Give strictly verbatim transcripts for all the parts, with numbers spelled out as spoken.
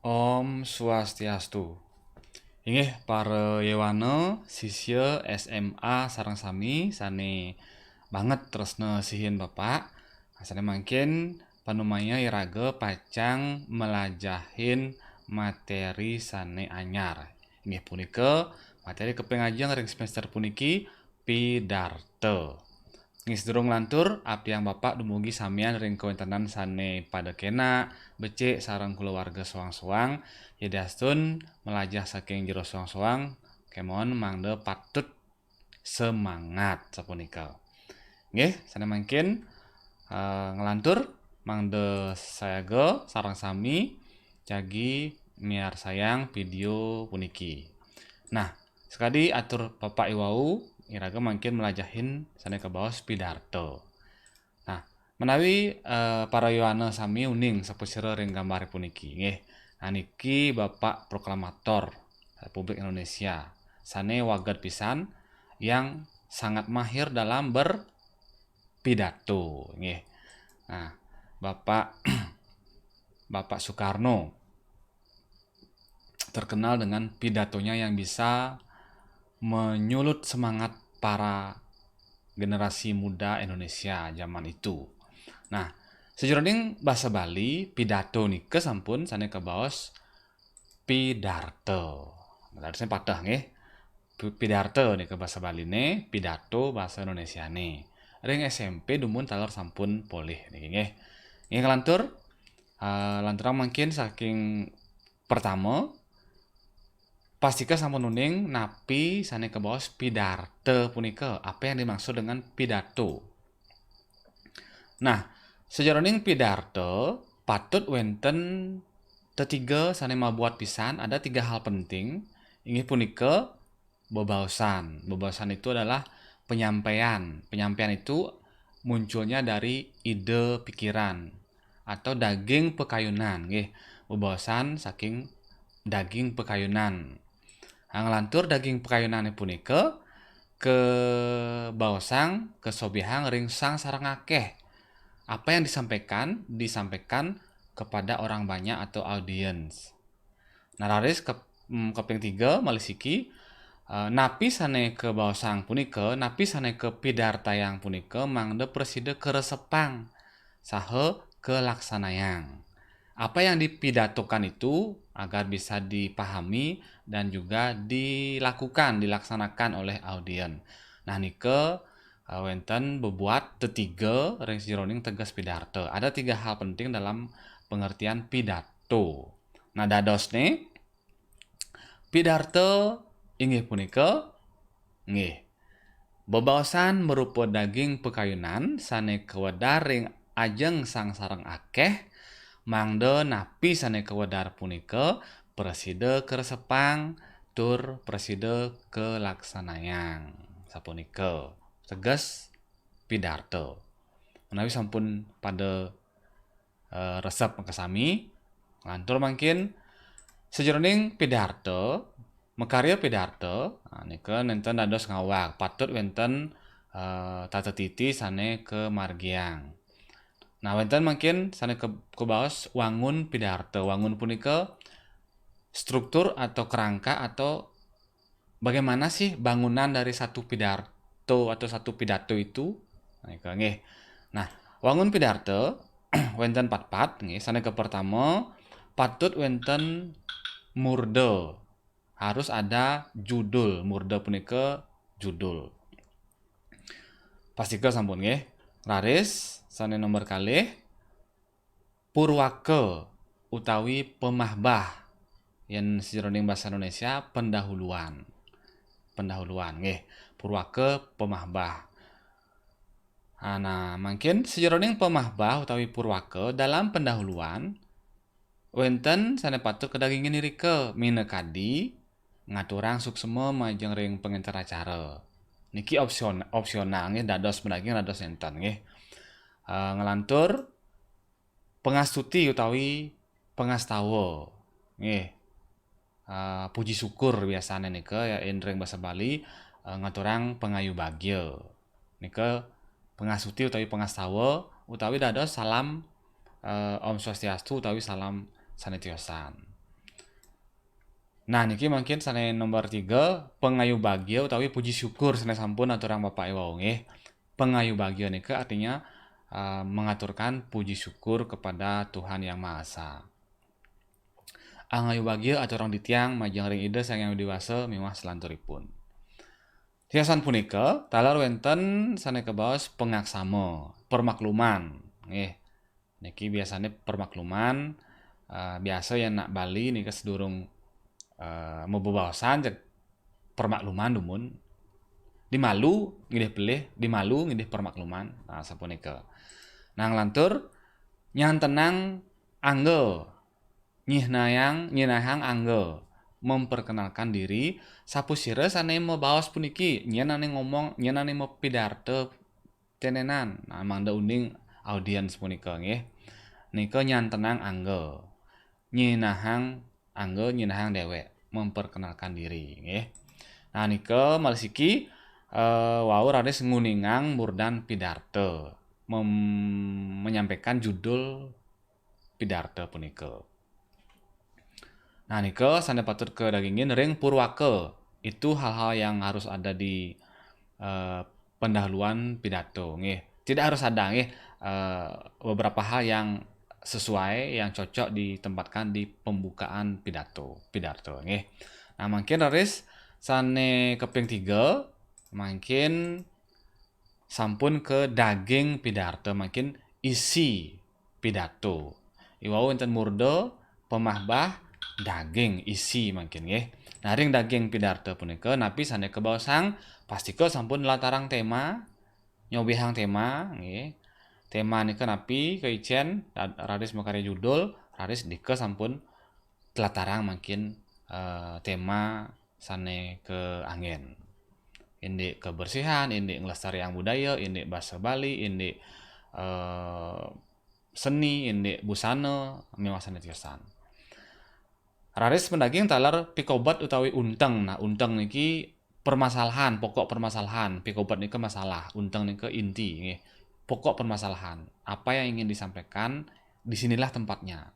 Om Swastiastu. Inggih para yowana sisya S M A sareng sami sane banget tresna sihin Bapak. Sane mangkin panumaya iraga pacang melajahin materi sane anyar. Inggih punika materi kaping ajeng ring semester puniki, pidarta. Nggih, sadurung nglantur, apiang Bapak dumugi samian ring kawentenan sane pada kena, becik sareng kulawarga soang-soang, yadiastun melajah saking jero soang-soang, kemawon mangda patut semangat sapunika. Nggih, sane mangkin, eh, nglantur mangda sayaga sareng sami jagi miarsayang video puniki. Nah, sakadi atur Bapak iwau, iraga mangkin melajahin sane kabaos pidarta. Nah, menawi, eh, para yowana sami uning sapasira ring gambare puniki, nggih. Nah, niki Bapak Proklamator Republik Indonesia, sane waged pisan yang sangat mahir dalam berpidato, nggih. Nah, Bapak, Bapak Soekarno terkenal dengan pidatonya yang bisa menyulut semangat para generasi muda Indonesia zaman itu. Nah, sajeroning basa Bali, pidato nika sampun sane kabaos pidarta. Dadosne pateh nggih. Pi-, pidarta nika basa Baline, pidato basa Indonesiane. Ring S M P dumun taler sampun polih niki nggih. Nggih, nglantur, eh, lanturang mangkin saking pertama, pastika sampun uning napi sane kabaos pidarta punika, apa yang dimaksud dengan pidato. Nah, sajeroning pidarta patut wenten tetiga sane mabuat pisan, ada tiga hal penting, inggih punika bebaosan. Bebaosan itu adalah penyampaian. Penyampaian itu munculnya dari ide pikiran atau daging pekayunan, nggih. Bebaosan saking daging pekayunan. Nah, nglantur daging pekayunane punika kabaosang, kasobihang ring sang sareng akeh. Apa yang disampaikan, disampaikan kepada orang banyak atau audiens. Nah, raris ke-, mm, kaping tiga, malih siki, eh, napi sane kabaosang punika, napi sane kapidartayang punika mangda prasida karesepang saha kalaksanayang. Apa yang dipidatokan itu agar bisa dipahami dan juga dilakukan, dilaksanakan oleh audien. Nah, nika, eh, wenten bebuat tetiga ring sajeroning teges pidarta. Ada tiga hal penting dalam pengertian pidato. Nah, dadosne, pidarta inggih punika, nggih, bebaosan marupa daging pakayunan sane kawedar ring ajeng sang sareng akeh, mangda napi sane kawedar punika prasida karesepang tur prasida kalaksanayang. Sapunika teges pidarta. Menawi sampun pada, eh, resep makasami, nglantur mangkin sajeroning pidarta, makarya pidarta, nah, nika nenten dados ngawag, patut wenten, eh, tata titi sane kamargiang. Nah, wenten mangkin sane ke-, kabaos wangun pidarta. Wangun punika struktur atau kerangka atau bagaimana sih bangunan dari satu pidarto atau satu pidato itu? Nah, nika nggih. Nah, wangun pidarta wenten patpat nggih. Sane kapertama, patut wenten murda. Harus ada judul. Murda punika judul. Pastika sampun nggih. Raris, sane nomor kalih, purwaka utawi pamahbah. Yen sajeroning basa Indonesia, pendahuluan. Pendahuluan nggih. Purwaka, pamahbah. Ah, nah, mangkin sajeroning pamahbah utawi purwaka dalam pendahuluan, wenten sane patut kadagingin irika, minakadi ngaturang suksema majeng ring pangenter acara. Niki opsion-, opsional nggih, dados madaging dados nenten nggih. Eh, nglantur pangastuti utawi pangastawa. Nggih. Eh, puji syukur biasane nika ya, yen ring basa Bali, eh, ngaturang pangayu bagya. Nika pangastuti utawi pangastawa utawi dados salam, eh, Om Swastiastu utawi salam sane tiosan. Nah, niki mangkin sane nomor tiga, pangayubagia utawi puji syukur sane sampun aturang Bapak iwau nggih. Pangayubagia nika artinya, eh, mengaturkan puji syukur kepada Tuhan Yang Maha Esa. Angayubagia aturang titiang majeng ring Ida Sang Hyang Widi Wasa miwah salanturipun. Tiosan punika taler wenten sane kabaos pangaksama, permakluman. Nggih. Niki biasane permakluman, eh, biasa yen nak Bali nika sedurung, eh, mabebaosan cek permakluman dumun. Dimalu ngidih pelih, dimalu ngidih permakluman. Nah, sapunika. Nah, nglantur nyantenang angga, nyihnayang, nyinahang angga, memperkenalkan diri, sapasira sane mabaos puniki, nyen ane ngomong, nyen ane mapidarta tenenan. Nah, mangda uning audiens punika nggih. Nika nyantenang angga. Nyinahang angga, nyinahang dewek, memperkenalkan diri nggih. Nah, nika malih siki, eh, wau raris nguningang murdan pidarta, mem-, menyampaikan judul pidarta punika. Nah, nika sane patut kadagingin ring purwaka. Itu hal-hal yang harus ada di, eh, pendahuluan pidato, nggih. Tidak harus ada, nggih. Eh, beberapa hal yang sesuai, yang cocok ditempatkan di pembukaan pidato, pidarta, nggih. Nah, mangkin raris sane kaping tiga, mangkin sampun ka daging pidarta, mangkin isi pidato. Iwau wenten murda, pamahbah, daging, isi mangkin nggih. Nah, ring daging pidarta punika napi sane kabaosang, pastika sampun nlatarang tema, nyobihang tema nggih. Tema nika napi kaicen, ra-, raris makarya judul, raris nika sampun tlatarang mangkin, eh, tema sane kaanggen. Indik kebersihan, indik nglestariang budaya, indik basa Bali, indik, eh, seni, indik busana, miwah sane tiosan. Raris madaging taler pikobet utawi unteng. Nah, unteng niki permasalahan, pokok permasalahan. Pikobet nika masalah, unteng nika inti, nggih. Pokok permasalahan. Apa yang ingin disampaikan, di sinilah tempatnya.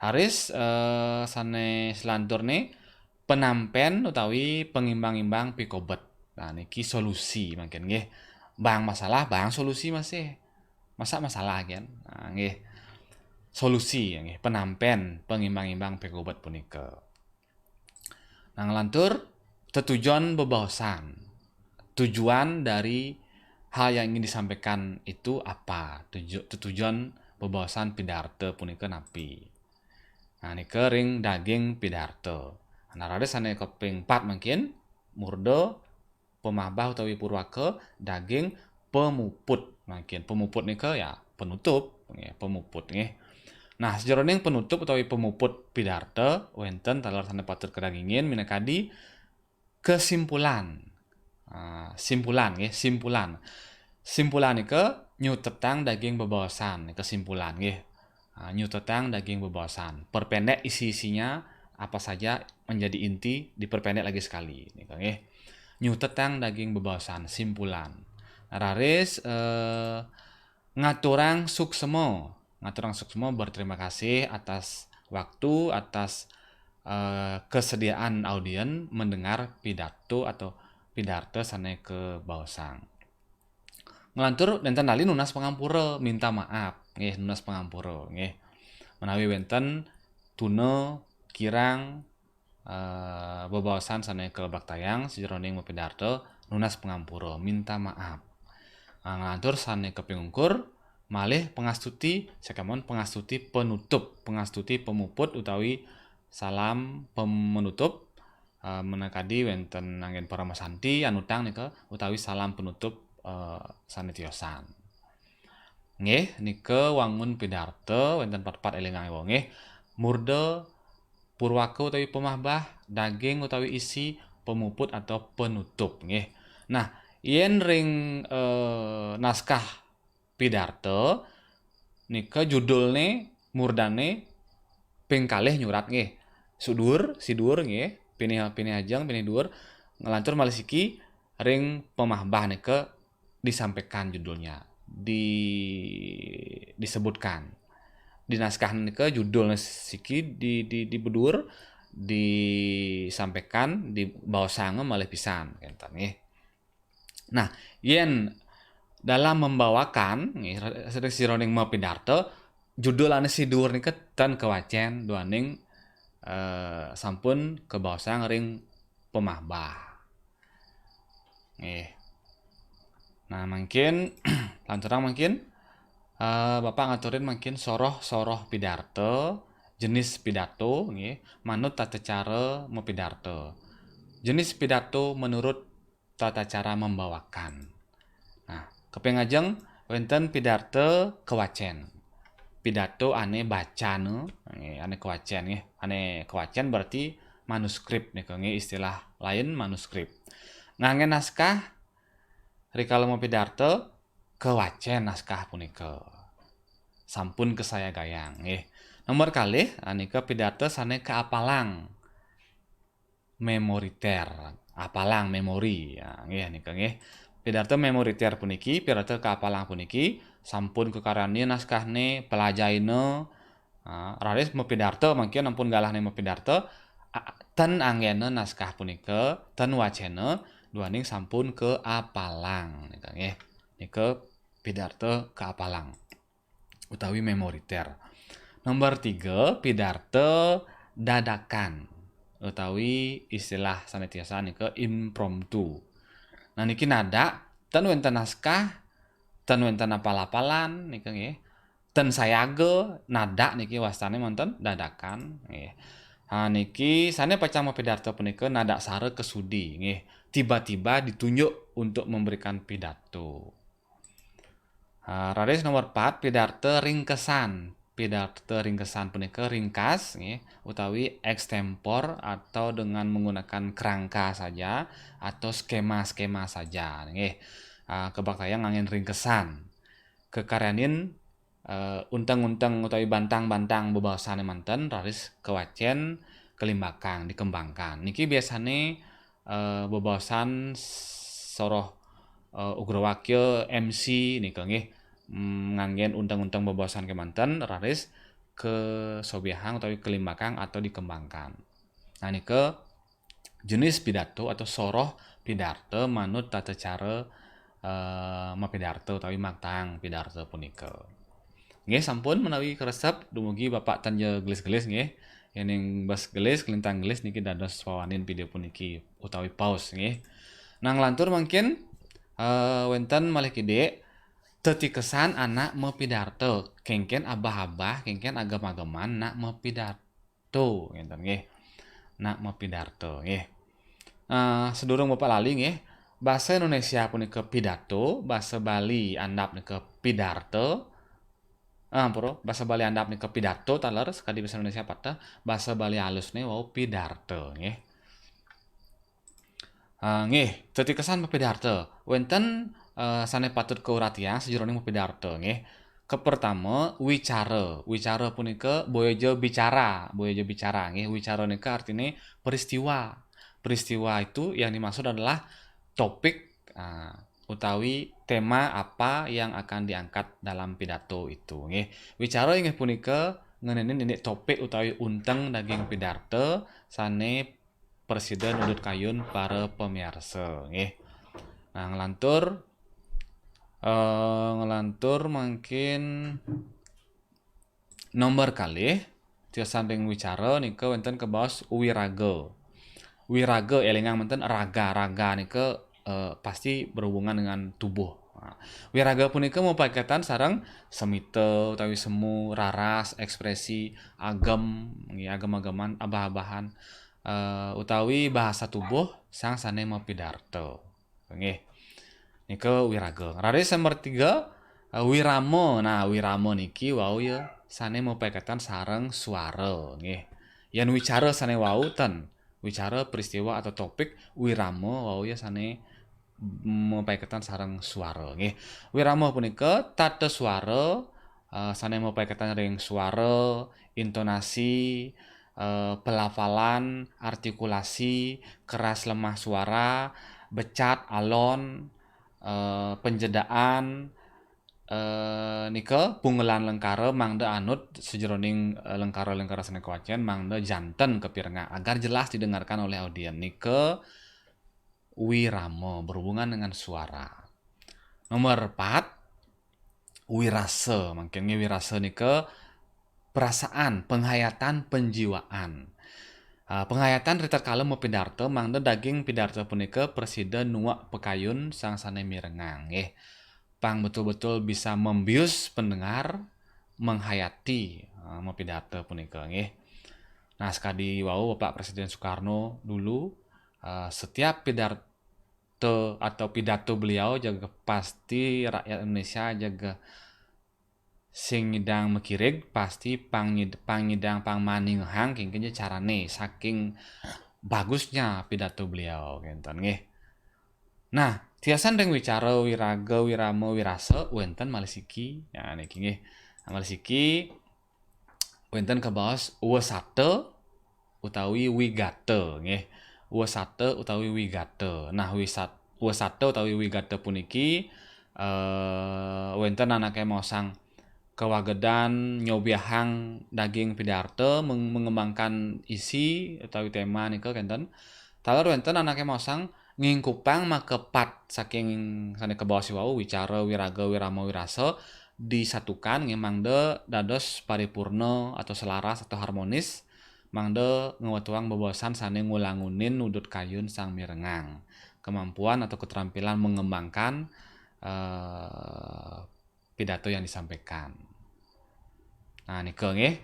Raris, eh, sane selanturne, penampen utawi pangimbang-imbang pikobet. Nah, niki solusi mangkin nggih. Bang masalah, bang solusi masih. Masa masalah kan? Nah, nggih. Solusi ya nggih, penampen pangimbang-imbang pikobet punika. Nah, nglantur tetujon bebaosan. Tujuan dari hal yang ingin disampaikan itu apa? Tuju-, tetujon bebaosan pidarta punika napi? Nah, nika ring daging pidarta. Nah, raris sane kaping pat mangkin, murda, pamahbah utawi purwaka, daging pamuput. Mangkin pamuput nika ya penutup, nggih, pamuput nggih. Nah, sajeroning penutup utawi pamuput pidarta, wenten taler sane patut kadagingin minakadi kesimpulan. Ah, simpulan nggih, simpulan. Simpulan nika nyutetang daging bebaosan, kesimpulan nggih. Ah, nyutetang daging bebaosan. Perpendek isi-isinya, apa saja menjadi inti, diperpendek lagi sekali nika nggih. Nyutetang daging bebaosan, simpulan. Raris, eh, ngaturang suksma. Ngaturang suksma berterima kasih atas waktu, atas, eh, kesediaan audien mendengar pidato atau pidarta sane kabaosang. Nglantur nenten lali nunas pangampura, minta maaf, nggih, nunas pangampura, nggih. Menawi wenten tuna, kirang, eh, bebaosan sane kabaktayang sajeroning mapidarta, nunas pangampura, minta maaf. Nah, nglantur sane kaping ungkur, malih pangastuti, sakamon pangastuti penutup, pangastuti pamuput utawi salam pemenutup, eh, menakadi wenten anggen paramasanti anutang nika utawi salam penutup, eh, sane tiosan. Nggih, nika wangun pidarta wenten pat-pat elingang iwau nggih. Murda, purwaka utawi pamahbah, daging utawi isi, pamuput atau penutup nggih. Nah, yen ring, eh, naskah pidarta nika judulne murdane ping kalih nyurat nggih. Sudur, sidur nggih, pinih, pinih ajeng, pinih duur, nglantur malih siki ring pamahbah nika disampaikan judulnya, di-, disebutkan. Di naskah nika judulne siki di, di, di bedur, disampaikan, dibaosang malih pisan, kénten nggih. Nah, yén dalam membawakan, nggih, sajeroning mapidarta, judul ané sidur nika ten kawacén duaning, eh, sampun kabaosang ring pamahbah. Nggih. Nah, mangkin lanturang mangkin, eh, Bapak ngaturin mangkin soroh-soroh pidarta, jenis pidato, nggih, manut tata cara mapidarta. Jenis pidato menurut tata cara membawakan. Nah, kaping ajeng wénten pidarta kawacén. Pidato ané bacana, nggih, ané kawacén nggih. Ané kawacén berarti manuskrip nika nggih, istilah lain manuskrip. Nganggé naskah rikala mapidarta kawacén naskah punika. Sampun kasayagayang nggih. Nomor kalih, anika pidarta sané kaapalang. Memoriter, apalang, memori. Ya, nggih nika nggih. Pidarta memoriter puniki, pidarta kaapalang puniki sampun kakaryanin naskahné, pelajaina, ah, raris mapidarta mangkin ampun galahné mapidarta, a-, ten anggéna naskah punika, ten wacéna duaning sampun kaapalang nika nggih. Nika pidarta kaapalang utawi memoriter. Nomor tiga, pidarta dadakan utawi istilah sané tiosan nika impromptu. Nah, niki nadak ten wénten naskah, ten wénten apal-apalan nika nggih. Ten sayaga, nadak niki wastané manten dadakan nggih. Ha, niki sané pacang mapidarta punika nadak sara kasudi nggih. Tiba-tiba ditunjuk untuk memberikan pidato. Ah, raris nomor pat, pidarta ringkesan. Pidarta ringkesan punika ringkas, nggih, utawi ekstempor atau dengan menggunakan kerangka saja atau skema-skema saja, nggih. Ah, kabaktayang nganggén ringkesan. Kakaryanin, eh, unteng-unteng utawi bantang-bantang bebaosané manten, raris kawacén, kalimbakang, dikembangkan. Niki biasané eh, bebaosan soroh, eh, ugrawakya M C nika nggih, mm, nganggén unteng-unteng bebaosan kémanten raris kasobiahang utawi kalimbakang atau dikembangkan. Nah, nika jenis pidato atau soroh pidarta manut tata cara, eh, mapidarta utawi maktaang pidarta punika. Nggih, sampun menawi karesep dumugi Bapak tan ja gelis-gelis nggih. Yéning bas gelis, kalintang gelis niki dados pawanin vidéo puniki utawi pause nggih. Nah, nglantur mangkin, eh, wénten malih kidik tetikesan anak mapidarta, kéngkén abah-abah, kéngkén agem-ageman nak mapidarta, ngénten nggih. Nak mapidarta nggih. Eh, sedurung Bapak lali nggih, basa Indonesia punika pidato, basa Bali andap nika pidarta. Ah, ampura, basa Bali andap nika pidato taler, sakadi basa Indonesia pateh, basa Bali alusné wau pidarta nggih. Ah, nggih, tetikesan mapidarta. Wénten, eh, sané patut kauratiang sajeroning mapidarta nggih. Kapertama, wicara. Wicara punika boya ja bicara, boya ja bicara nggih. Wicara nika artiné peristiwa. Peristiwa itu yang dimaksud adalah topik, ah, utawi tema apa yang akan diangkat dalam pidato itu nggih. Wicara inggih punika ngenénin indik topik utawi unteng daging pidarta sané prasida nudut kayun para pamiarsa nggih. Nah, nglantur, eh, nglantur mangkin nomor kalih, tiosan ring wicara nika wénten kabaos wiraga. Wiraga, élingang manten raga, raga nika, eh, pasti berhubungan dengan tubuh. Nah, wiraga punika mapaiketan sareng semita utawi semu, raras, ékspresi, agem, nggih, agem-ageman, abah-abahan, eh, utawi bahasa tubuh sang sané mapidarta. Nggih. Nika wiraga. Raris nomor tiga, eh, wirama. Nah, wirama niki wau ya sané mapaiketan sareng suara, nggih. Yén wicara sané wau ten, wicara peristiwa atau topik, wirama wau ya sané mapaiketan sareng suara, nggih. Wirama punika tata suara, eh, sané mapaiketan ring suara, intonasi, eh, pelafalan, artikulasi, keras lemah suara, becat, alon, eh, penjedaan, Eh, nika punggelan lengkara mangda anut sajeroning, eh, lengkara-lengkara sane kawacen mangda janten kapirengang agar jelas didengarkan oleh audien. Nika wirama, berhubungan dengan suara. Nomor empat, wirasa. Mangkin nggih, wirasa nika perasaan, penghayatan, penjiwaan. Ah, penghayatan ritatkala mapidarta mangda daging pidarta punika prasida nuek pakayun sang sane mirengang, nggih. Pang betul-betul bisa membius pendengar, menghayati, ah, mapidarta punika, nggih. Nah, sakadi wau Bapak Presiden Soekarno dulu, ah, setiap pidarta atau pidato beliau jaga pasti rakyat Indonesia jaga sing ngidang makirig, pasti pangid-, pangidang pangmaningehang kengken ja carane, saking bagusnya pidato beliau, kenten nggih. Nah, tiosan ring wicara, wiraga, wirama, wirasa, wenten malih siki. Nah, niki nggih. Malih siki, wenten kabaos wasata utawi wigata, nggih. Wasata utawi wigata. Nah, wisat-, wasata utawi wigata puniki, eh, wenten anake maosang kawagedan nyobiahang daging pidarta, meng-, mengembangkan isi utawi tema nika kenten. Taler wenten anake maosang ngingkupang makapat saking sane kabaos wau, wicara, wiraga, wirama, wirasa, disatukan nggih mangda dados paripurna atau selaras atau harmonis, mangda ngwetuang bebaosan sane ngulangunin udut kayun sang mirengang, kemampuan atau keterampilan mengembangkan, eh, pidato yang disampaikan. Nah, nika nggih.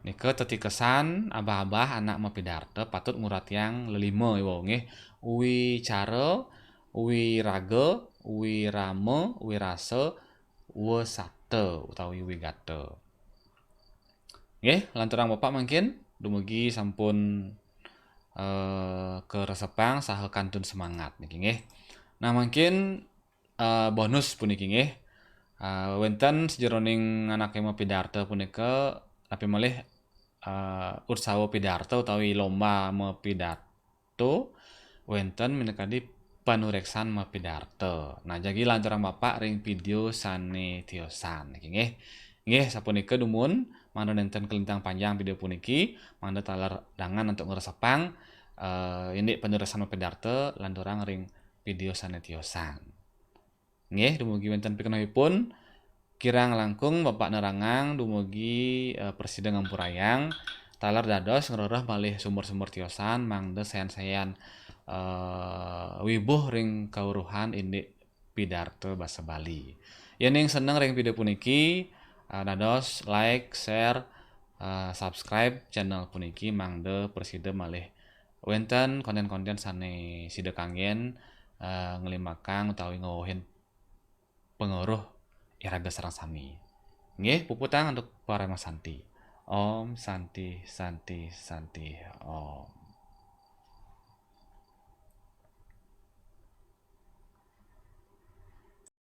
Nika tetikesan abah-abah anak mapidarta patut nguratiang lelima iwau nggih. Wicara, wiraga, wirama, wirasa, wasata utawi wigata. Nggih, lanturang Bapak mangkin dumugi sampun, eh, karesepang saha kantun semangat niki nggih. Nah, mangkin, eh, bonus puniki nggih. Eh, wenten sajeroning anake mapidarta punika, napi malih, eh, utsawa pidarta utawi lomba mapidarta, wenten minakadi panureksan mapidarta. Nah, jagi lanturang Bapak ring video sane tiosan niki nggih. Nggih, sapunika dumun, mangda nenten kalintang panjang video puniki, mangda taler dangan antuk ngresepang, eh, indik panureksan mapidarta lanturang ring video sane tiosan. Nggih, dumugi wenten pikenohipun, kirang langkung Bapak nerangang dumugi, eh, prasida ngampurayang, taler dados ngrereh malih sumber-sumber tiosan mangda sayan-sayan, eh, wibuh ring kauruhan indik pidarta basa Bali. Yening seneng ring video puniki, eh, dados like, share, eh, subscribe channel puniki mangda prasida malih wenten konten-konten sane sida kanggen, eh, nglimbakang utawi ngwewehin pangaruh iraga sareng sami. Nggih, puputang antuk parama santi. Om Santi, Santi, Santi, Om.